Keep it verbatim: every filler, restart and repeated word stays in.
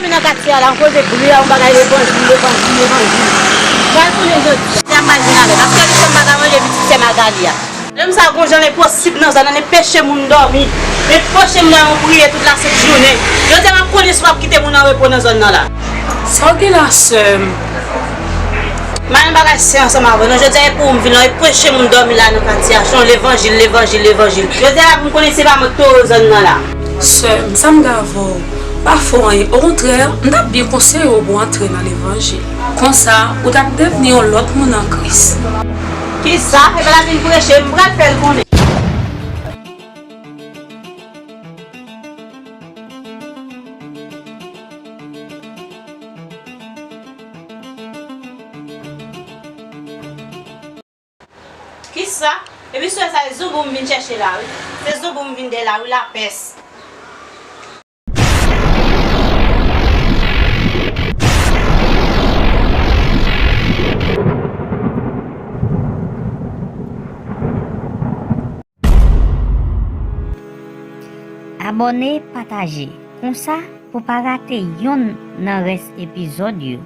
Vin nan katye a la, yon koze bri a, yon bagay levanjil, levanjil, levanjil. Pral konnen jodi a. Jodi a m pral vin avè l. Paske li fè m pa ka manje pitit sè Magali a. Lè m sa gon jan enposib nan zòn nan, enpeche moun dòmi. Enpeche m nan yon priye tout lasent jounen. Jodi a m ap konnen si m ap kite moun an repo nan zòn nan la. Sa w gen la, sè m? M al yon bagay sè ansanm avè w. Non, jodi a e pou ou m vin la, enpeche moun dòmi la nan katye a. Se yon levanjil, levanjil, levanjil. Jodi a la pou m konnen se pa mwen ki toro zòn nan la. Sè m, sa m gen avè w pa fè w anyen. Okontrè, m t ap byen konseye w pou w antre nan levanjil. Konsa, ou t ap devni yon lòt moun an Kris. Kisa? E pa l ap vin preche, m pral fè l konnen. Kisa? Epi sou sa, se zonbou m vin chèche la, wi. Se zonbou m vin dèyè la, wi, lapès. Abòne, pataje. Konsa, pou pa rate yonn nan rès epizòd yo.